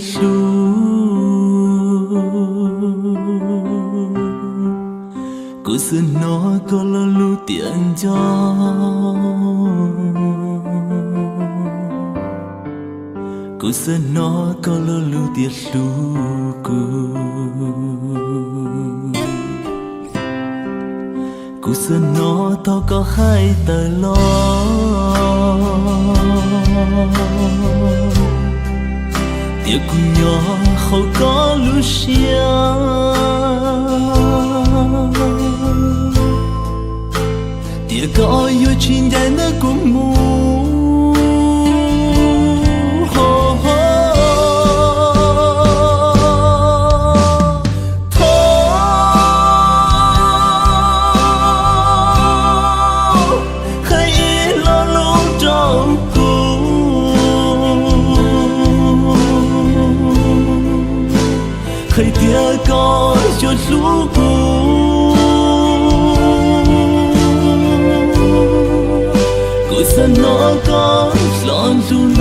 hlub. Kuv xav hnov koj lo lus tias nco. Kuv xav hnov koj lo lus tias hlub kuv. Kuv xav hnov thaum koj hais tawm los tias kuv nyob hauv koj lub siab, tias koj yuav tsis ncaim ntawm kuv mus. Thov hais ib lo lus rau kuv, hais tias koj yuav hlub kuv. Kuv xav hnov koj lo lus